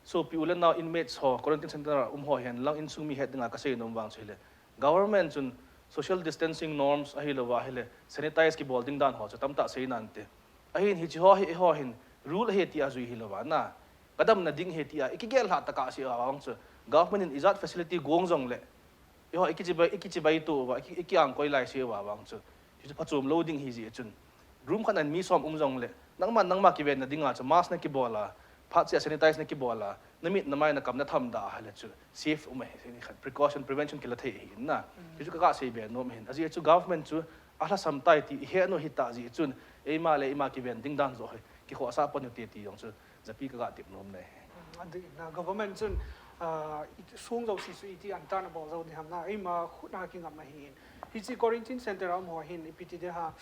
sopi u le nao inmates ho, quarantine center a um ho hen lang insung mi het dinga kasei nom vang chu hile, government chun social distancing norms ahilouva ahile sanitize kibol ding dan ho chu tamtah sei nante. Ahin hiche ho hi eiho hin rule ahi tia jui hilouva na, kadamna ding ahi tia ikigel lhah tah a sei uva vang chu government in ijat facility gong jongle eiho ikichibai, ikichibai tou uva, iki, ikiangkoi lai sei uva vang chu, hichu phachom lou ding ahi jeh chun room khat a mi som um jongle nangma, nangma kivenna dinga chu mask nakibol a, phat cheh a sanitize nakibol a, namit namai nakam natham da ahile chu safe um ahi, khat precaution, prevention kila thei ahi na. Hichu kaga seibe nom ahin. Ajeh chu government chu alhasam tai ti ihet u ahitah jeh chun eima le eima kiven ding dan joh hi kikhohsah pon ute ti jong chu japi kaga tep nom e. Adih na government chun, ah, song jouse chu iti antan abol jou ding ham na, eima khut a kingam ahin. Hiche quarantine center a um ho hin ipi ti ding ham,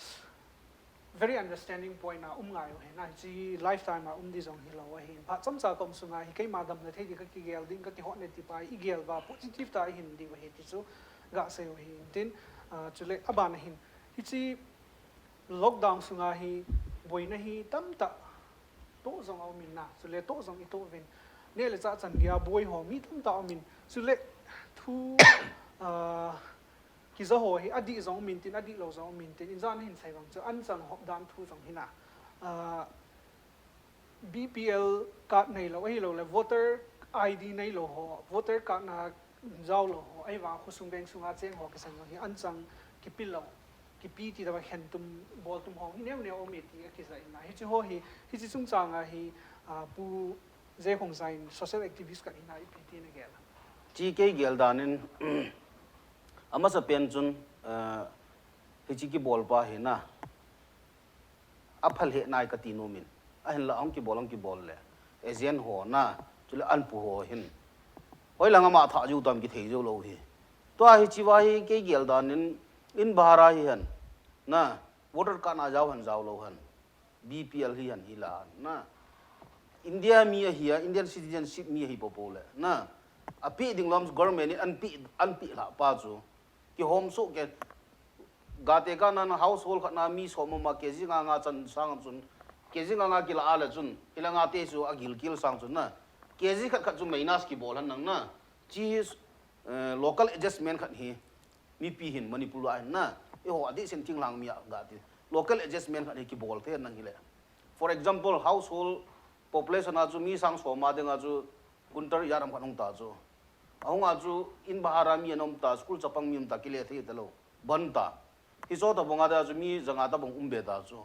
very understanding point a um ngai u ahi na, hiche lifetime a um ding jong hilou ahin. Phat chomcha kaum sunga hi keima damna thei ding kakigel ding, kakihot ne ti pa igel uva positive tah a ihin diu ahi ti chu gasei u ahi. Tin, ah, chule aban ahin hiche lockdown sunga hi boina hi tamtah toh jong aumin na, chule toh jong itoh uvin. Neh le chah chan geiya boi ho mi tamtah aumin. Chule thu, ah, kija ho hi adih jong umin tin, adihlou jong umin tin, ijat nahin sei vang chu anchang hop dan thu jong hi na. Ah, B P L card neilou, ahilouleh voter I D neilou ho, voter card na jaolou ho, ahivang khosung veng sunga cheng ho kisan jong hi anchang kipelou, kipe ti tah a khentum, boltum ho hi neo neo aume ti akija in na. Hiche ho hi, hiche chungchang a hi, ah, Pu J. Khongsai in social activist khat hina ipi ti nagel a? Hiche kei gel dan in, amasapen chun, ah, hiche kibol pa hi na, aphal hih nai kati nom in. Ahinlah ahung kibol, ahung kibol le agent ho na, chule anpu ho hin hoilang ama thah jiu tam kithei jou lou hi. Tua hiche va hi kei gel dan in, in bahar a hihen na, voter card na jao hen jaolou hen, B P L hihen hila hen na, India mi ahi a, Indian citizenship mi ahi popo le na, apeh ding lom government in anpeh, anpeh lhah pa chu kihom soh kei. Gate kana household khat na mi som um a K G nga nga chan sang chun, K G nga nga kila a le chun, hila nga te chu agil kil sang chun na, K G khat khat chu minus kibol hen nang na. Hiche hi, eh, local adjustment khat hi mipi hin Manipur a hin na, eiho adeh sen thinglhang mi a gati. Local adjustment khat hi kibol thei nang hile. For example, household population a chu mi sang som a dinga chu kuntar ijat ham khat hung ta chu. Ahung a chu in bahar a mi ana um ta, school chapang mi um ta, kile thei talou. Ban ta. Hiche tobang a dia chu mi janga tobang um be ta chu.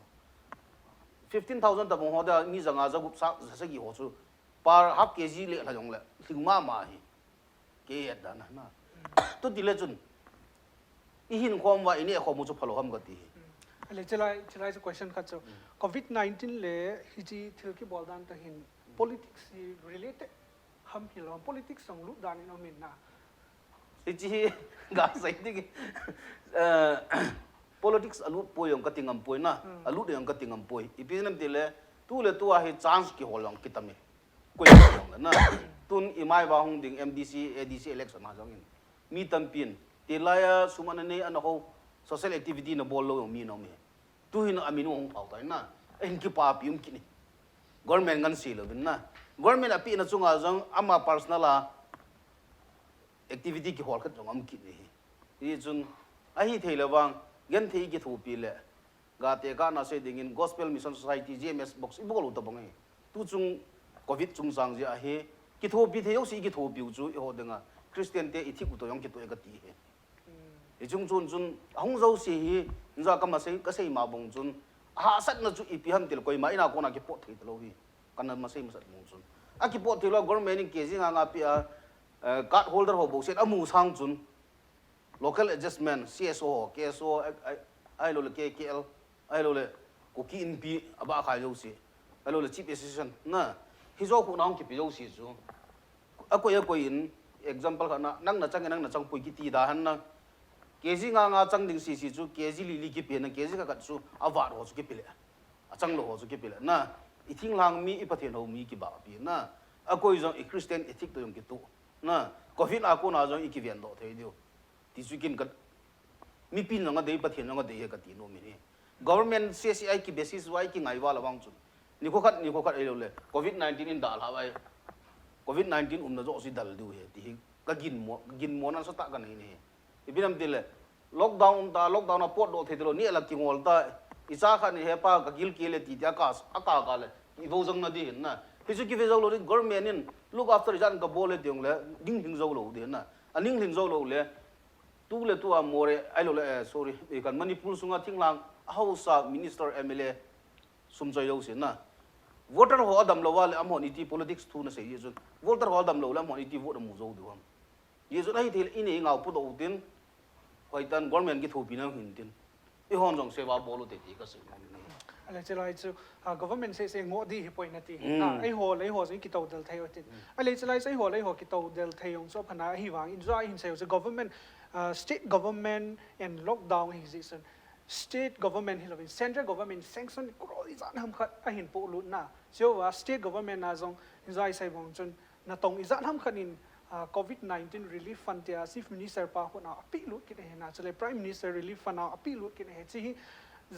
Fifteen thousand tobang ho dia mi janga jagup sa, jasagi ho chu per half K G le lha jongle lhing mama hi. Kei et dan a na. Tuti le chun ihin khom uva ineh khom u chu phalou ham kati hi. Ale, chulai, chulai chu question khat chu. Covid nineteen le hiche thil kibol dan toh hin politics hi related ham hilou ham, politics jong lut dan in aumin na. Hiche hi gasei ding. Eh, politics alut poi jong kati ngam poi na. Alut jong kati ngam poi. Ipi nam tile, tu le tua hi chance kihol jong kitam e. Koi jong le na. Tun imai va hung ding M D C, A D C election a jong in, mi tampin, tilai a sum ana nei ana ho, social activity na bol lou jong mi na um e. Tuhin amin u hung phao tai na. Ahin kipapi um kit ni. Government ngansi louvin na. Government apehna chunga jong ama personal a activity kihol khat jong um kit ni hi. Hichun ahithei le vang, genthei kithopi le, gate kana sei dingin Gospel Mission Society, G M S box ibol u tobang hi. Tuchung Covid chungchang jeh a hi kithopi thei jouse ikithopi u chu eiho dinga Christian te ithik u toh jong kitoh e kati hi. Hichung chun chun ahung jouse hi, inja kamasei, kasei ma bang chun, ahahsatna chu ipi ham tile koima in a kona kipot thei talou hi. Kana masei masat bang chun, akipot thei lou, government in K G nga nga pe a, eh, card holder ho bou set amu sang chun, local adjustment, C S O ho, K S O, ai, ai, ahilou le K K L, ahilou le Kuki Inpi abah khai jouse, ahilou le Chief Assistant na, hijo khu na hung kipe jouse chu, akoi akoi in, example khat na, nang na chang e, nang na chang poi kiti da hen na, K G nga nga chang ding sese chu K G li li kipe na, K G khat khat chu avat ho chu kipe le, achang lou ho chu kipe le na, ithinglhang mi, ipathen ho mi kibahpi na, akoi jong i Christian ethic toh jong kitoh na, Covid a kona jong ikiven doh thei diu. Ti chu kin ka, mipin jong adei, Pathen jong adei hi kati nom in hi. Government C C I ki basis uva ikingai uva le vang chun, nikho khat, nikho khat ahilou le Covid nineteen in dalha uva, Covid nineteen umna jouse idal diu hi, ti hi kaginmo, kaginmo nasatah kanei in hi. Ipi nam tile, Lockdown um ta, lockdown a potdoh thei talou, ni a la kingol ta, i cha khat ni he pa ka gil kile ti ti a ka, a ka ka le, i vo jang na di hin na. Hi chu kive jou lou din government in look after i chan ka bol le tiang le, ding hing jou lou di hin na. A ning hing jou lou le, tu le tu a more, ai lou le, eh, sorry, eh, kan Manipur sunga thinglang, a hausa, minister, M L A, sum choi jou sin na. Voter ho a dam lou a le, amahon iti politics thu na sei ji chun. Voter ho a dam lou le, amahon iti vote a mu jou di ham. Hi chu ahi thei le, i nei ngau pu do tin, hoi tan government kithopi na hin tin. I hon jong seva bol u te ti ka sei. Ale chilai chu, ah, government se se ngo di hi poi na ti. Hmm. Ah, ei ho le, ei ho jong kito del thei u tin. Hmm. Ale chilai chu ei ho le, ei ho kito del thei jong chu phana hi vang in jua hin sei chu government, ah, state government and lockdown hi ji sun. State government hi lo in, central government sanction crore i jan ham khat a hin po lut na. Chiu va state government na jong hin jai sai bong chun, natong ijat ham khat in, ah, covid nineteen relief fund tia Chief Minister pa khut na a pe lut kit ahi na, chule Prime Minister relief fund na a pe lut kit ahi. Chi hi,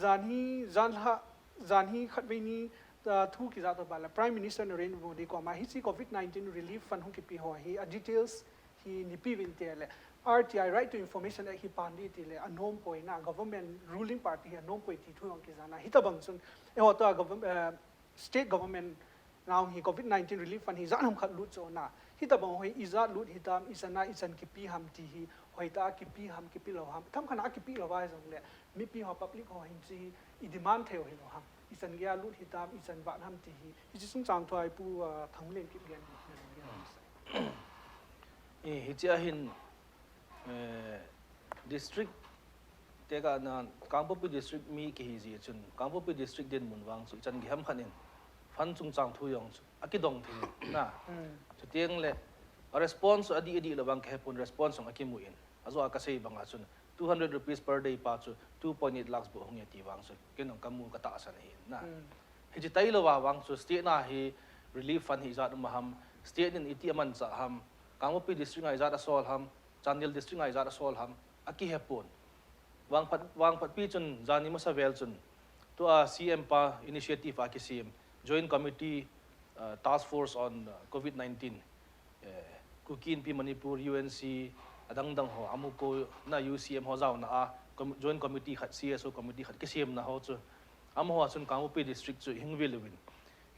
jan hi, jan ha, jan hi khat vei ni, ah, thu kija to ba la Prime Minister Narendra Modi koma hi chi covid nineteen relief fund hung kipe ho hi, a details hi nei pe vin te le, R T I, Right to Information Act hi pan di ti le, a nom poi na, government ruling party hi a nom poi ti thu jong kija na. Hi ta bang chun, e ho to a government, eh, state government nau hi covid nineteen relief fund hi jan ham khat lut chu na. Hi ta bang hoi ijat lut hi tam, ichan a ichan kipe ham ti hi, hoi ta kipe ham, kipe lou ham. Tham khat a kipe lou vai jong le, mipi ho public ho hin chi i demand thei u hi lou ham. Ichan gei a lut hi tam, ichan vat ham ti hi. Hi chi sung chang thu a i pu, ah, Thanglen Kipgen hi na jong. Eh, hi chi a hin, eh, district te ka na Kangpokpi district mi kihi ji chun, Kangpokpi district dinmun vang chu ichan gei ham khat in fund chungchang thu jong chu a kidong thei na. Hmm. Chutiang le a response a di, a di lou vang ka he pon, response jong a kimu in. A jo a ka sei bang a chun two hundred rupees per day pa chu two point eight lakhs bou hung e ti vang chu ken jong ka mu ka tahsan ahi na. Hmm. Hi chi tai lou va vang chu state na hi relief fund hi ijat um ham, state in iti a mancha ham, Kangpokpi district a ijat a sol ham, Chandel district a ijat a sol ham, a kihe pon. Vangphat, vangphat pi chun, jani masa vel chun, tua C M pa initiative a kisem, Joint Committee, uh, Task Force on, uh, covid nineteen, eh, Kuki Inpi Manipur, U N C, adang dang ho, amu ko na U C M ho jaona a, com-, Joint Committee khat, C S O Committee khat, kisem na ho chu, amaho chun Kangpokpi District chu hing vil uvin,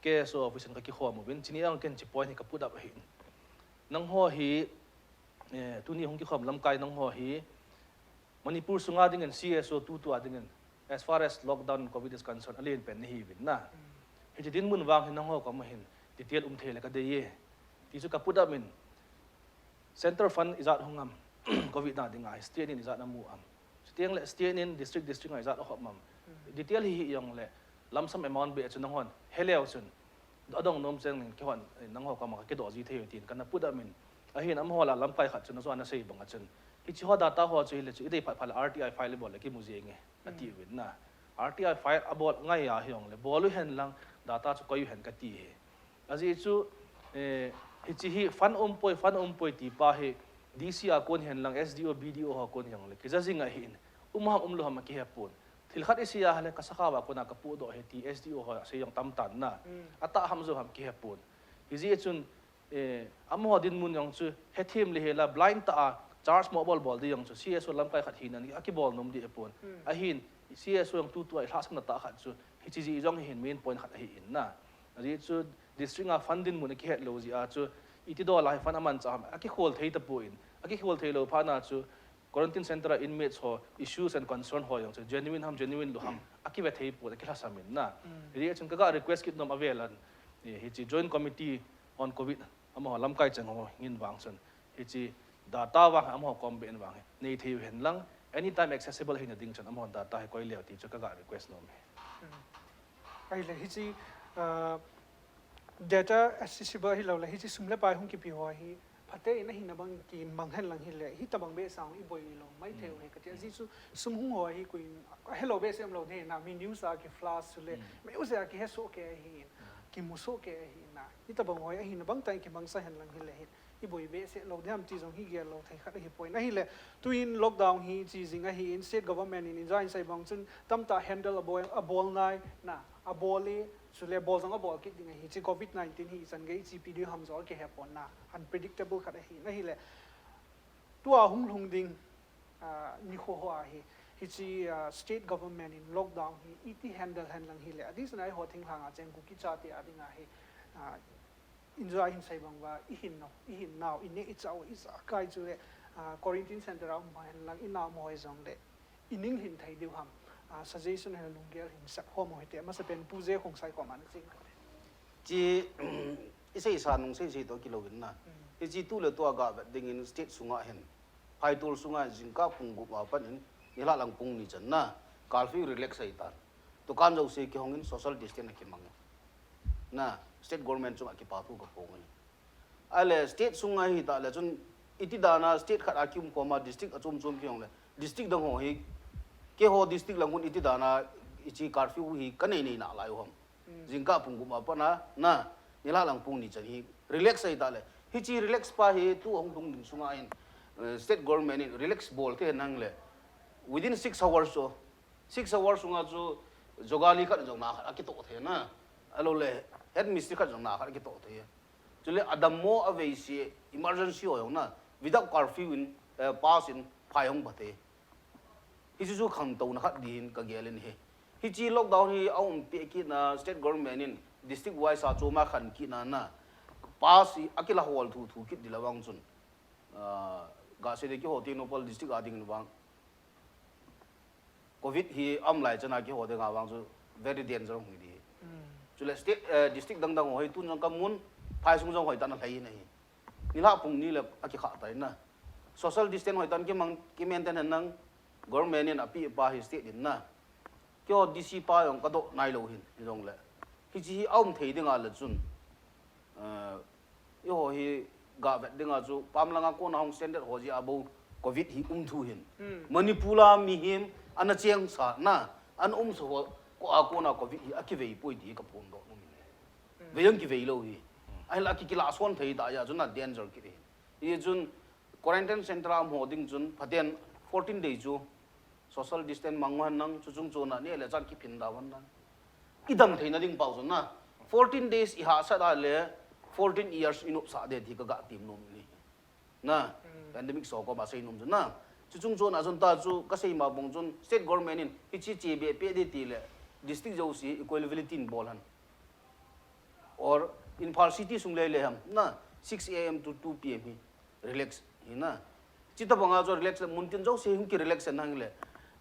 K S O office in ka kikhom uvin, chini ang ken chi point hi ka put up ahi. Nangho hi, eh, tuni hung kikhom lamkai nangho hi, Manipur sunga dingin C S O tutu a dingin, as far as lockdown covid is concerned, alen pen nahi uvin na. Hichi dinmun vang hin nangho koma hin, detail um thei le ka dei e. Ti chu ka put up in, center fund ijat hung am, covid na dinga, state in ijat na mu am. Chutiang le state in district, district a ijat a khop am. Detail hi hi jong le, lump sum amount be chu nanghon, heleu chun, adong nom cheng ning kihon, eh, nangho koma ka kidoh ji thei u tin, kana put up in. Ahin amaho la lamkai khat chun, ajo ana sei bang a chun. Hichi ho data ho chu hile chu, idei phat phat le R T I file bol le kimu jeng e, ati uvin na. R T I file abol ngai a hi jong le, bol u hen lang, data chu koi u hen kati e. Ajeh chu, eh, hichi hi fund um poi, fund um poi ti pa hi, D C a kon hen lang, S D O, B D O ho kon hi jong le, kija jing ahin, um ham um lou ham kihe pon. Thil khat isei a hile, ka sakha va kona ka pudoh e ti S D O ho sei jong tam tan na. Atah ham jou ham kihe pon. Hijeh chun, eh, amaho dinmun jong chu, hethem le hela, blind tah a, charge mo bol bol di jong chu, C S O lamkai khat hina, akibol nom di apon. Ahin, C S O jong tutu a, lhahsamna tah khat chu, hichi jeh jong hin main point khat ahin na. Ajeh chu, district a fund dinmun akihet lou jeh a chu, iti dol a hi fund amancha ham, akikhol thei tapon, akikhol thei lou phat na chu, quarantine center a inmates ho issues and concern ho jong chu genuine ham, genuine lou ham, akive thei pon, akilhasam in na. Hijeh chun kaga request kit nom avel a, eh, hichi Joint Committee on covid, amaho lamkai cheng ho ngin vang chun, hichi data vang amaho kom be in vang hi, nei thei u hen lang, anytime accessible hina ding chun amaho data hi koi leu ti chu kaga request nom e. Ahile hichi, ah, data accessible hilou le, hichi sum le pai hung kipe ho hi, phaten ahina bang kimang hen lang hile, hitabang behseh a iboi lou mai thei u hi kati. Ajeh chu sum hung ho hi koi, helou behseh um lou de na, mi news a ki flash chule, mi news a kihe soh kei ahi, kimu soh kei ahi na. Hitabang ho hi ahina bang tah in kimangcha hen lang hile hin, iboi behseh lou de ham ti jong hi gel lou thei khat ahi poi. Ahile, tuin lockdown hi chi jing ahin, state government in, in jai sai bang chun tamtah handle abol, abol nai na, abol e, chule bol jong abol kit ding ahi, chi covid nineteen hi ichan gei ichipi di ham jo akihe pon na, unpredictable khat ahi. Ahile, tua hung lhung ding, ah, nikho ho a hi, hichi, ah, state government in lockdown hi iti handle hen lang hile, adisna eiho thinglhang a cheng Kuki chate a dinga hi, ah, injo ahin sei bang uva, ihin nau, ihin nau, ine ichao, ijakai chule, ah, quarantine center a um hen lang, ina um hoi jongle, ining hin thei diu ham, ah, suggestion hen lunggel hin sep hom hite, amasapen Pu J. Khongsai koma nacheng kate. Chi, isei sa nung sei sei toh kilouvin na. Hichi tuletua gavet dingin state sunga hin, phaitol sunga jingkah pung gup a panin, nilhah lang pung ni chan na, curfew relax ahitan. Dukan jouse kihongin social distance akimangin. Na, state government chunga kipathu kaphongin. Ahile state sunga hita le chun, iti dana state khat a kium khoma district achom chom kihong le, district dang ho hi, keiho district lang hun iti dana, hichi curfew hi kanei nei nalai u ham. Jingkah pung gup a patna, na, nilhah lang pung ni chan hi relax ahita le. Hichi relax pa hi tu ahung lhung ding sunga hin, eh, state government in relax bol thei hen lang le, within six hours chu, six hours sunga chu jogali khat jong na khat akitoh thei na. Ahilou le, head mistri khat jong na khat akitoh thei. Chule adammo aveise emergency ho jong na, without curfew in, eh, pass in phai hung pha thei. Hichu chu khantouna khat din kagel in ahi. Hichi lockdown hi aum peh kitna, state government in district wise a chom a khan kitna na, pass hi akila hol thu thu kit ding le vang chun, ah, gasei le keiho Tengnoupal district a dingin vang, covid hi aum lai chana keiho dinga vang chu very danger hung hi ding. Chule state, eh, district dang dang ho hi tun jong kamun, phai sung jong hoitah in alhai in ahi. Nilhah pung ni le akikhah tan na. Social distance hoitah in kimang, kimaintain hen lang, government in apeh pa hi state in na. Keiho D C pa jong kadoh nailou hin, hijongle, hichi hi aum thei dinga le chun, eh, eiho hi gavet dinga chu pam langa kona hung standard ho jeh a bou covid hi um thu hin. Manipur a mihem ana chengsa na, ana umsa ho ko a kona covid hi akivei poi ti kaphondoh nom in. Vei jong kivei lou hi. Ahinla kikilah son thei tah jeh chun na danger kit hi. Hichun quarantine center a um ho ding chun phaten fourteen day chu social distance mang u hen lang, chuchung chona neh le chan kiphin da u hen lang. Idam theina ding pau chun na, fourteen days ihahsat a le fourteen years inopsah ding ti kaga tem nom in ahi. Na, pandemic so koma sei nom chun na. Chuchung chona chun ta chu kasei ma bang chun state government in hichi chebe peh ding ti le district jouse equality in bol hen. Or Imphal city sung lele ham na, six A M to two P M hi relax hi na. Chutobanga chu relax le, muntin jouse hung ki relax hen lang le,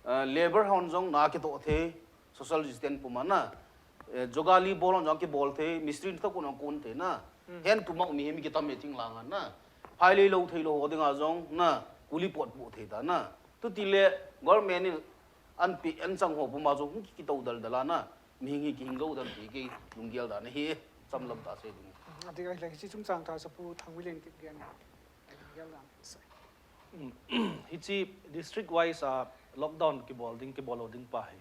ah, labour hon jong na kitoh thei, social distance puma na, eh, jogali bol hon jong kibol thei, mistri thah kon jong kon thei na. Hen tumau mihem kitam e thinglhang a na. Phai lei lou thei lou ho dinga jong na, kuli pot po thei ta na. Tuti le government in an pi an chang ho puma jong hung kito dal dal a na. Mihing hi kihing jou dan ti kei lunggel dan ahi, chamlam tah sei ding. Ati ahile hichi chungchang tah chu Pu Thangvil in kit gen. Lunggel dan sei. Hichi district wise a lockdown kibol ding, kibol lou ding pa hi.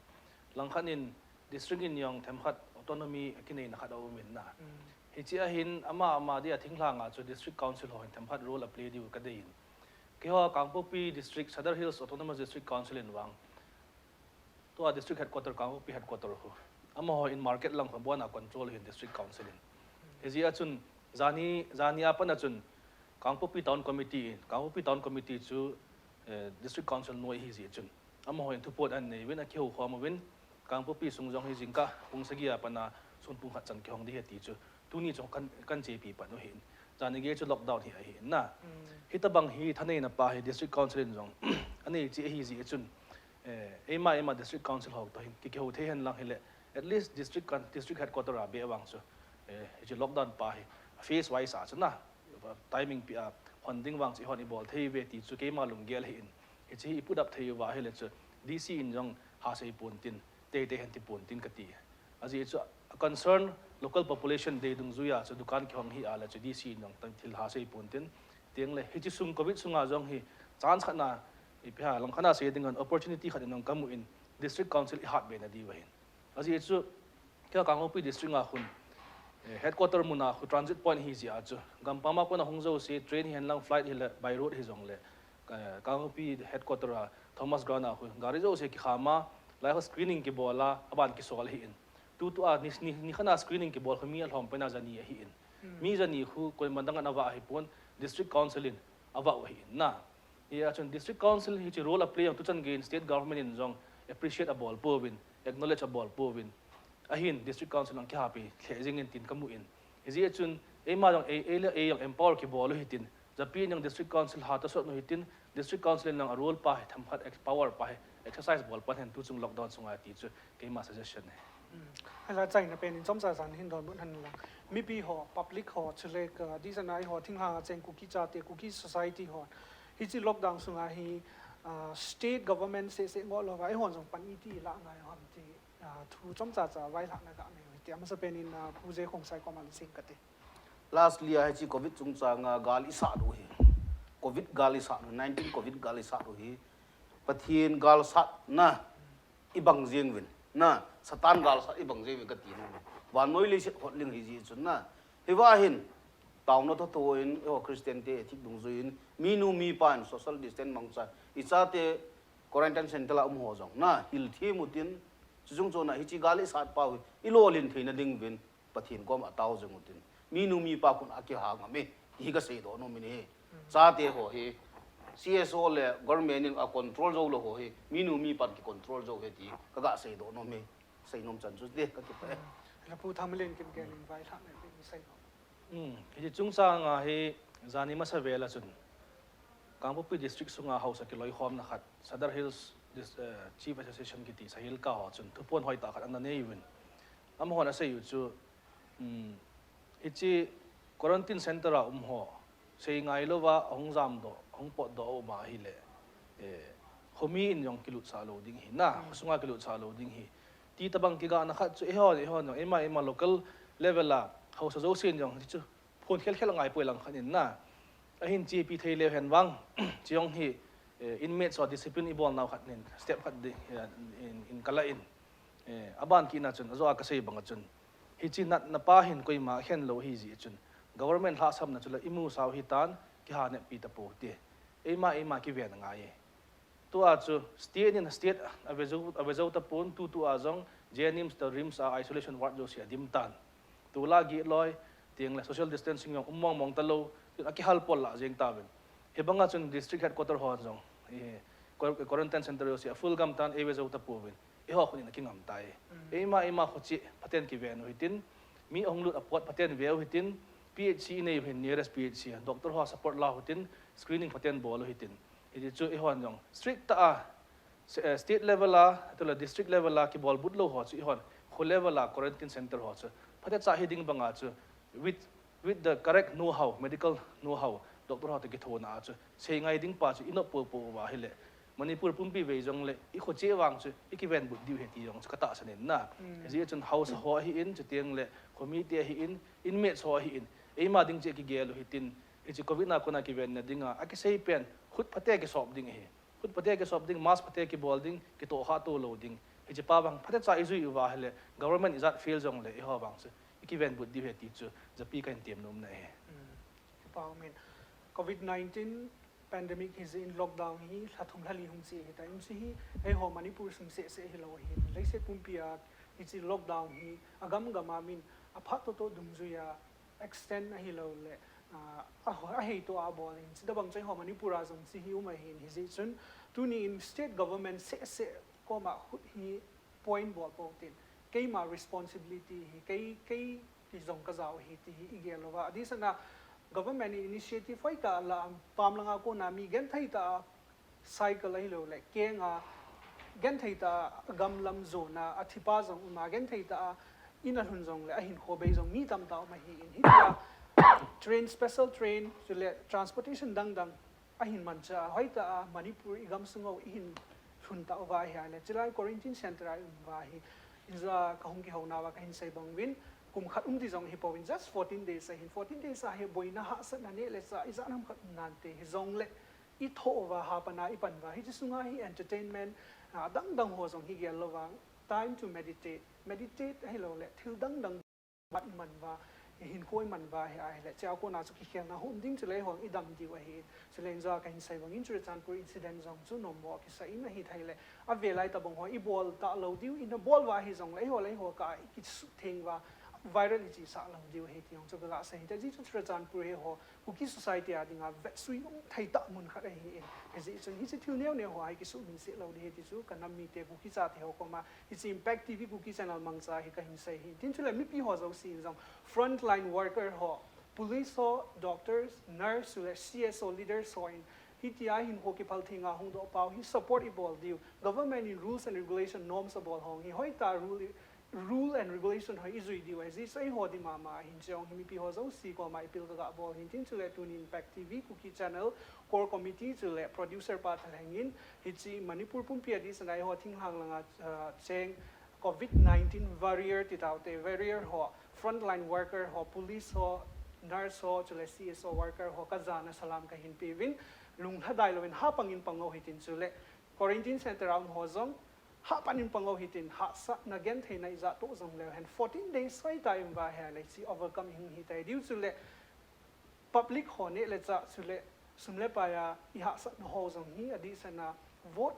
Langkhat in district in jong themkhat autonomy akineina khat aum in na. Hichi a hin ama ama dia thinglhang a chu district council ho hin themkhat role aplay diu kadei in. Keiho Kangpokpi district, Sadar Hills Autonomous District Council in vang. Tua district headquarter, Kangpokpi headquarter ho. Amaho in market lang ho abona control hin district council in. Hijeh a chun jani, jani a pat a chun Kangpokpi Town Committee in, Kangpokpi Town Committee chu, eh, district council noi ahi jeh chun. Amaho in thupot anei uvin, akihou khom uvin, Kangpokpi sung jong hi jingkah pung sagi a pat a sun pung khat chan kihong ding ahi ti chu. Tuni chu kan, kan chepi pan u ahin. Jani gei chu lockdown hi ahi na. Hitobang hi thaneina pa hi district council in jong anei cheh ahi jeh chun, eh, eima, eima district council ho toh hin ki, kihou thei hen lang hile, at least district kan, district headquarter a beh vang chu, eh, hichi lockdown pa hi phase wise a chu na, timing pi a hon ding vang chu ihon ibol thei uve ti chu keima lunggel ahin. Hichi hi i put up thei uva ahile chu D C in jong hasei pon tin, teitei hen ti pon tin kati. Ajeh chu a concern local population dei dungjuia chu dukan kihong hi a le chu D C in jong thil hasei pon tin, tiang le hichi sung covid sunga jong hi chance khat na, ipi ham, langkhat a sei ding an opportunity khat in jong kamu in district council ihat be na diu ahin. Ajeh chu keiho Kangpokpi district a khun, eh, headquarter mun a khu transit point ahi jeh a chu gampam a kona hung jouse train hihen lang flight hile by road hijongle, eh, Kangpokpi headquarter a Thomas Ground a khu gari jouse kikham a, lai khu screening kibol a, aban kisol ahin. Tutu a ni, ni, nikhat a screening kibol khu mi alhom pen a jani ahin. Mi jani khu koiman dang in avah ahipon, district council in avah u ahin na. Hijeh chun district council hiche role a play jong tuchan geiyin state government in jong appreciate abol pouvin, acknowledge abol pouvin. Ahin district council jong kihapi lheh jingin tin kamu in. Hijeh chun eima jong ei, ei le ei jong empower kibol u hitin. Japi in jong district council hatah a sot u hitin, district council in jong a role pa hi themkhat ex-, power pa hi exercise bol pan hen tuchung lockdown sunga ti chu keima suggestion ahi. Hala chaina pen in chomcha chan hin donbut hen lang. Mipi ho, public ho, chule ka, dihsana eiho thinglhang a cheng Kuki chate, Kuki society ho. Hiche lockdown sunga hi, ah, state government seh seh ngol louva, eihon jong pan iti la ngai ham ti, ah, thu chomcha cha vailhahna kanei u hite. Amasapen in, ah, Pu J. Khongsai koma sing kate. Lastly, a hiche covid chungchanga gal isat u hi. Covid gal isat u, nineteen covid gal isat u hi. Pathen galsatna ibang jeng uvin. Na, Satan galsat ibang jeng uvin kati nom e. Vannoi leiset hotling hijeh chun na. Hiva hin, taona thotho in, eiho Christian te ethic dungjuiyin, minu mipa in social distance mangcha, ichate quarantine center a um ho jong. Na, hilthem utin, chuchung chona hiche gal isat pau hi, ilolhin theina ding uvin, Pathen koma tao jing utin. Minu mipa khut a kiha ngam e, ti hi kaseidoh nom in ahi. Chate ho hi, C S O le government in a control jou lou ho hi, minu mipan kicontrol jou ahi ti, kaga seidoh nom e. Seinom chan chu ti, kakipah e. Pu Thangminlen Kimgen in vailhahna pen sei nom. Hmm, hiche chungchanga hi, jani masa vel a chun, Kangpokpi District sunga haosa kiloikhomna khat, Sadar Hills Dis-, eh, Chief Association kiti, SAHILCA ho chun thuphon hoitah khat ana nei uvin. Amahon asei u chu, um, hiche quarantine center a um ho, sei ngailouva ahung jamdoh, ahung potdoh a um ahile, eh, khomi in jong kilutsah lou ding ahi na, khosunga kilutsah lou ding ahi. Ti tobang kigahna khat chu eihon, eihon jong, eima, eima local level a haosa jousen jong, hichu phon khelkhel angaipoi langkhat in na. Ahin chepi thei leu hen vang, hiche jong hi, eh, inmates ho discipline ibolnau khat in, step khat di, eh, in, in kalah in. Eh, aban kitna chun, ajoh a kasei banga chun, hiche natna pa hin koima akhen lou ahijeh chun, government lhahsamna chu la imusau hitan, kiha neppi tapou ti. Eima, eima kiven angai e. Tua chu state in state a ve jou, a ve jou tapon, tutua jong JNIMS toh RIMS a isolation ward jouse adim tan. Tula gitloi, tiang le social distancing jong um mongmong talou, tin akihal pol lah jeng tauvin. Hibanga chun district headquarter hon jong, eh, quar-, quarantine center jouse a full gam tan, ei ve jou tapouvin. Eiho khun in akingam tai. Eima, eima khoche phaten kiven u hitin, mi ahung lut a pot phaten ve u hitin, P H C inei u hin nearest P H C a, doctor ho support la u hitin, screening phaten bol u hitin. Hiti chu eihon jong strict tah a, se-, eh, state level a, tule district level a kibolbut lou ho chu eihon kho level a quarantine center ho chu phatecha hiding banga chu with, with the correct know-how, medical know-how, doctor ho toh kithona a chu sei ngai ding pa chu inop poupou uva ahile Manipur pumpi vei jongle ikhoche vang chu ikivenbut diu ahi ti jong chu katahsan in na. Hijeh chun haosa ho ahin, chuteng le khomi te ahin, inmates ho ahin, eima ding chu ikigel u hitin, hiche covid na kona kivenna dinga akisei pen, khut phate kisop ding ahi. Khut phate kisop ding, mask phate kibol ding, kitoh khah to lou ding. Hiche pa vang phatecha ijui uva ahile, government ijat fail jongle eiho vang chu ikivenbut diu ahi ti chu japi kahin temnomna ahi. Kipa umin. Covid nineteen pandemic hijeh in lockdown hi lha thum lha li hung che ahitai. Hiche hi eiho Manipur sung seh seh hilou ahin, leiset pumpi a hiche lockdown hi agam gam a min aphat toh toh dungjuia extend ahiloule, ah, a, aheitoh a abol in, chutobang chu eiho Manipur a jong hiche hi um ahin, hijeh chun tuni in state government seh seh koma khut hi point bol pou tin, keima responsibility hi, kei, kei ti jong kajao ahi ti hi igel louva. Adihsana government in initiative hoitah la, pam langa kona mi genthei tah a cycle ahiloule kenga, genthei tah a gam lam jona, athipa jong uma, genthei tah a in alhun jongle ahinkho bei jong mi tamtah um ahin, hitia train, special train, chule transportation dang dang ahin mancha, hoitah a Manipur igam sunga ihin lhun tauva ahile, chulai quarantine center a ium uva hi, inja kahung kihounauva kahin sei bang uvin, kum khat um di jong hipouvin, just fourteen days ahin, fourteen days a hi boina hahsatna neh le chah ijat ham khat um nante, hijongle ithoh uva, hapan a ipan uva, hiche sunga hi entertainment, ah, dang dang ho jong hi gel louva, time to meditate, meditate ahiloule thil dang dang mat iman uva, hinkho iman uva hi ahile, chua kona chu kikhelna hung um ding, chule eiho idam diu ahin, chule inja kahin sei bangin Churachandpur incident jong chu nommo kisah in ahithei le, avelai tobang ho ibol talou diu, inabol uva hijongle, eiho le eiho kah a ikisuhtheng uva, viral ichi sah lou diu ahi ti jong chu kaga sei ahi. Ajeh chu Churachandpur hi ho Kuki society a dinga vetsui um thei tah mun khat ahi e. Ajeh chun hiche thil neo neo ho a hi kisuhmil seh lou ding ahi ti chu kanam mite Kuki chate ho koma hiche Impact T V Kuki channel mangcha hi kahin sei ahi. Tin chule mipi ho jouse in jong frontline worker ho, police ho, doctors, nurse chule C S O leaders ho in hitia hinkho kiphal thenga hungdoh pau hi support ibol diu. Government in rules and regulation norms abol ho hi hoitah rule rule and regulation ho ijui diu ahi. Ajeh chu eiho ding mama ahin, chujong hi mipi ho jouse koma appeal kaga bol ahin. Tin chule tuni Impact T V Kuki channel core committee chule producer pa thalheng in hiche Manipur pumpi a dihsah a eiho thinglhang langa, ah, cheng covid nineteen warrior ti taute, warrior ho, frontline worker ho, police ho, nurse ho chule C S O worker ho kajana salam kahin pe uvin, lunglhadai louvin hapang in pang u hitin chule quarantine center a um ho jong hahpan in pang u hitin, hahsatna gentheina ijat toh jong leu hen, fourteen days hoitah in va hile hiche overcome ihung hitai diu chule public ho neh le chah chule sum le pai a ihahsatna ho jong hi adihsah a vote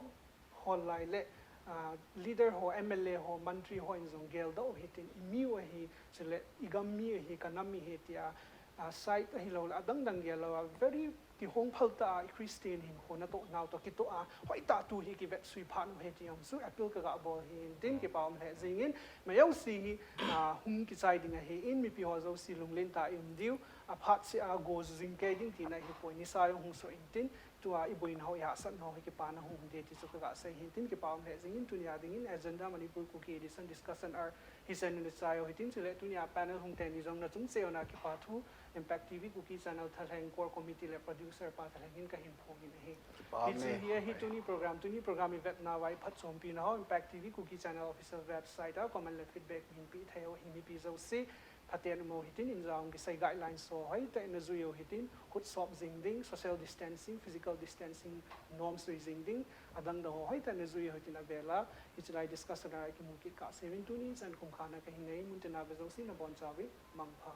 hol lai le, ah, leader ho, M L A ho, mantri ho in jong geldoh u hitin, imiu ahi chule igam mi ahi, kanam mi ahi tia, ah, side ahilou le adang dang gel lou a very kihong phal tah a Christian hinkho natoh nau toh kitoh a hoitah tu hi kivetsui phat u ahi ti jong chu appeal kaga bol ahin, tin kipa um lheh jengin, mi jouse hi, ah, hung kichai ding ahin, mipi ho jouse lunglen tah a i um diu, aphat seh a go jing kei ding tina ahipoi, nisa jong hung soh intin, tua iboina ho, ihahsatna ho hi kipana hung um ding ti chu kaga sei ahin, tin kipa um lheh jengin, tunia dingin Agenda Manipur Kuki Edition discussion hour hi seinan ichai u hitin chule tunia panel hung teni jong nachung cheh uvin a kipa thu, Impact T V Kuki channel thalheng core committee le producer pa thalheng in kahin phong in ahi. Kipa um e. Hiche hi ahi tuni program, tuni program ivetna uva iphatchompi nau Impact T V Kuki channel official website a comment le feedback hinpeh thei u ahi, mipi jouse phaten um u hitin, injong kisei guidelines ho hoitah in najui u hitin, khut sop jing ding, social distancing, physical distancing norms jui jing ding, adang dang ho hoitah in najui u hitin, avela hiche lai discussion a kimu kit kahse uvin, tuni chan kum khat na kahin nei, mun tina ve jouse nabonchauvin mangpha.